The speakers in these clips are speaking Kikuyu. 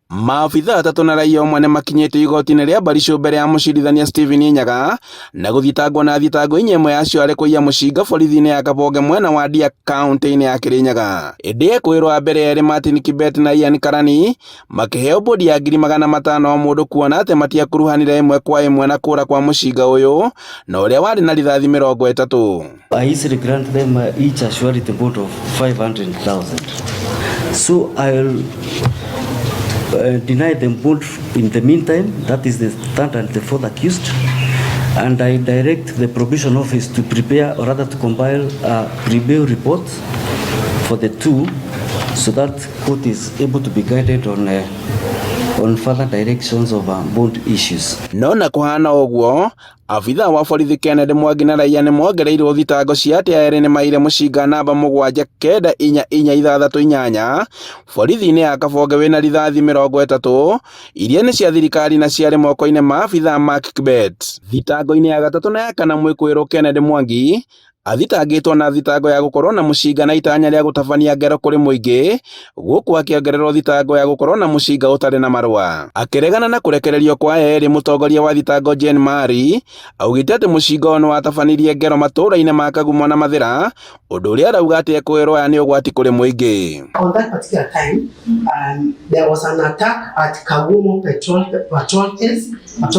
Maabitha atatũ na raia ũmwe nĩmakinyĩtio igoti-inĩ rĩa Barisho mbere ya mũcirithania Stephen Nyaga na gũthitangwo na thitango inya, ĩmwe yacio arĩ kũiya mũcinga borithi-inĩ ya Kabonge mwena wa Ndia kaunti-inĩ ya Kirinyaga. Ĩndĩ ekũĩrwo a mbere erĩ Martin Kibet na Ian Karani makĩheo bodi ya 500,000 o mũndũ kuona atĩ matiakuruhanire ĩmwe kwa ĩmwe na kũra kwa mũcinga ũyũ na ũrĩa warĩ na rithathi 30. I easily grant them each a surety bond of 500,000. So I'll deny them bond in the meantime. That is the third and the fourth accused. And I direct the probation office to prepare, or rather to compile, a pre-bail report for the two, so that court is able to be guided on further directions of bond issues. No na kũhana ũguo, abithaa wa borithi Kennedy Mwangi na raia nĩ mongereirwo thitango cia atĩ erĩ nĩ maire mũcinga namba 7944668 borithi-inĩ ya Kabonge wĩna rithathi 30 iria nĩ cia thirikari na ciarĩ moko-inĩ ma abithaa Mark Kibet. Thitango-inĩ ya gatatũ na ya kana, mwĩkũĩrwo Kennedy Mwangi athitangĩtwo na thitango ya gũkorwo na mũcinga na itanya rĩa gũtabania ngero kũrĩ mũingĩ, gũkũ akĩongererwo thitango ya gũkorwo na mũcinga ũtarĩ na marũa. Akĩregana na kũrekererio kwa erĩ, mũtongoria wa thitango Jane Mari augĩte atĩ mũcinga ũyũ nĩwatabanirie ngero matũũra-inĩ ma Kagumo na Mathĩra, ũndũ ũrĩa arauga atĩ ekũĩrwo aya nĩ ũgwati kũrĩ mũingĩ. On that particular time, there was an attack at Kagumo patrol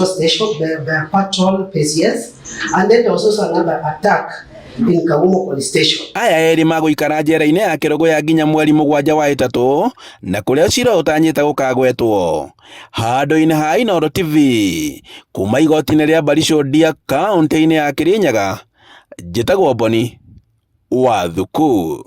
station, the patrol PCS, and then there was also another attack in Kagumo police station. Aya erĩ magũikara njera-inĩ ya Kĩrũgũya nginya mweri 7 wa ĩtatũ na kũrĩa cira ũtanyĩte gũkagwetwo. Handũ-inĩ ha Inooro TV kuma igoti-inĩ rĩa Barisho Ndia kaunti-inĩ ya Kirinyaga, njĩtagwo Boni wa Thuku.